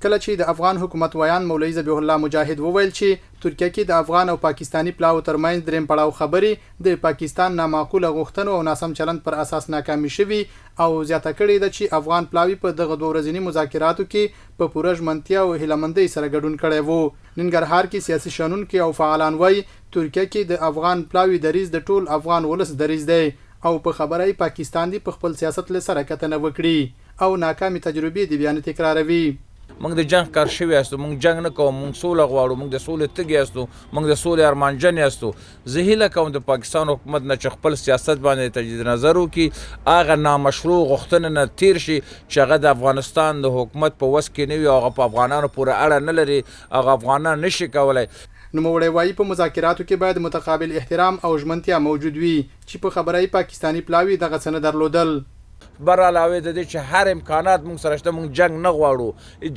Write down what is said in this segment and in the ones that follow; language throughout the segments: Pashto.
کله چې د افغان حکومت ویاند مولوي ذبیح الله مجاهد وویل چې ترکیه کې د افغان او پاکستاني پلاوو ترمنځ دریم پړاو خبرې د پاکستان نامعقوله غوښتنو او ناسم چلند پر اساس ناکامې شوي او زیاته کړې ده چې افغان پلاوي په دغه دوه ورځني مذاکراتو کې په پوره ژمنتیا او هیله مندۍ سره ګډون کړی وو. ننګرهار کې سیاسي شنونکي او فعالان وايي، ترکیه کې د افغان پلاوي دریځ د ټول افغان ولس دریځ دی او په خبره یې پاکستان دې په خپل سیاست له سره کتنه وکړي او ناکامې تجربې دې بیا نه تکراروي. موږ د جنګ ښکار شوي یاستو، موږ جنګ نه کوو، موږ سوله غواړو، موږ د سولې تږي یاستو، موږ د سولې ارمانجن یاستو. زه هیله کوم د پاکستان حکومت نه چې خپل سیاست باندې تجدید نظر وکړي، هغه نامشروع غوښتنې نه تیر شي چې هغه د افغانستان د حکومت په وس کې نه وي او هغه په افغانانو پورې اړه نه لري، هغه افغانان نه شي کولای. نوموړی وايي، په مذاکراتو کې باید متقابل احترام او ژمنتیا موجود وي چې په خبره یې پاکستاني پلاوي دغه څه نه درلودل. بر علاوه د دې چې هر امکانات مونږ سره شته، مونږ جنګ نه غواړو،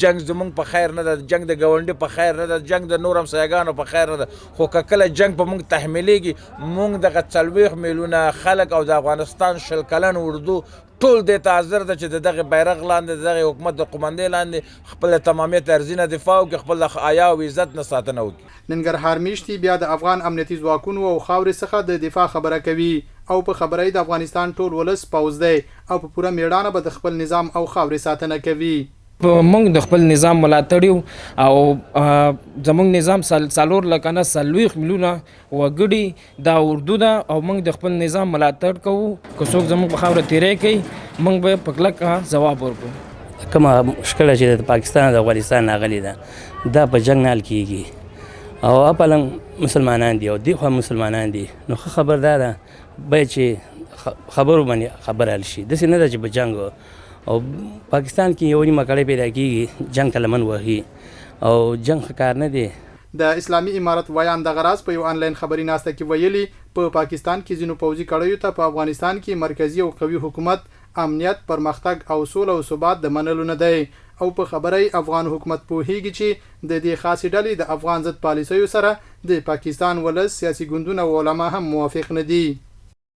جنګ زمونږ په خیر نه ده، جنګ د ګاونډي په خیر نه ده، جنګ د نور همسایګانو په خیر نه ده، خو که کله جنګ په مونږ تحمیلیږي، مونږ دغه 40 میلیونه خلک او د افغانستان 20 کلن اردو ټول دې ته حاضر ده چې د دغه بیرغ لاندې، د دغه حکومت د قومندې لاندې خپل تمامیت ارضي نه دفاع وکړي، خپل د حیا او عزت نه ساتنه وکړي. ننګرهار میشتي بیا د افغان امنیتي ځواکونو او خاورې څخه د دفاع خبره کوي او په خبره یې د افغانستان ټول ولس پوځ دی او په پوره میړانه به د خپل نظام او خاورې ساتنه کوي. موږ د خپل نظام ملاتړ یو او زموږ نظام څلور لکه نه 40 میلیونه وګړي دا اردو ده او موږ د خپل نظام ملاتړ کوو. که څوک زموږ په خاوره تیری کوي، موږ به په کلکه ځواب ورکړو. کومه شخړه چې د پاکستان او د افغانستان راغلې ده، دا په جنګ نه حل کېږي او اپلن مسلمانان دي او دې خوا مسلمانان دي، نو ښه خبر دا ده باید چې خبرو باندې خبره حل شي، داسې نه ده چې په جنګ. او پاکستان کې یو نیمه کړۍ پیدا کېږي، جنګ ته لمن وهي او جنګ ښه کار نه دی. د اسلامي امارت ویاند دغه راز په یو انلاین خبري ناسته کې ویلي، په پاکستان کې ځینو پوځي کړیو ته په افغانستان کې مرکزي او قوي حکومت، امنیت، پرمختګ او سوله او ثبات د منلو نه دی او په خبره یې افغان حکومت پوهېږي چې د دې خاصې ډلې د افغان ضد پالیسیو سره د پاکستان ولس، سیاسي ګوندونه او علما هم موافق نه دي.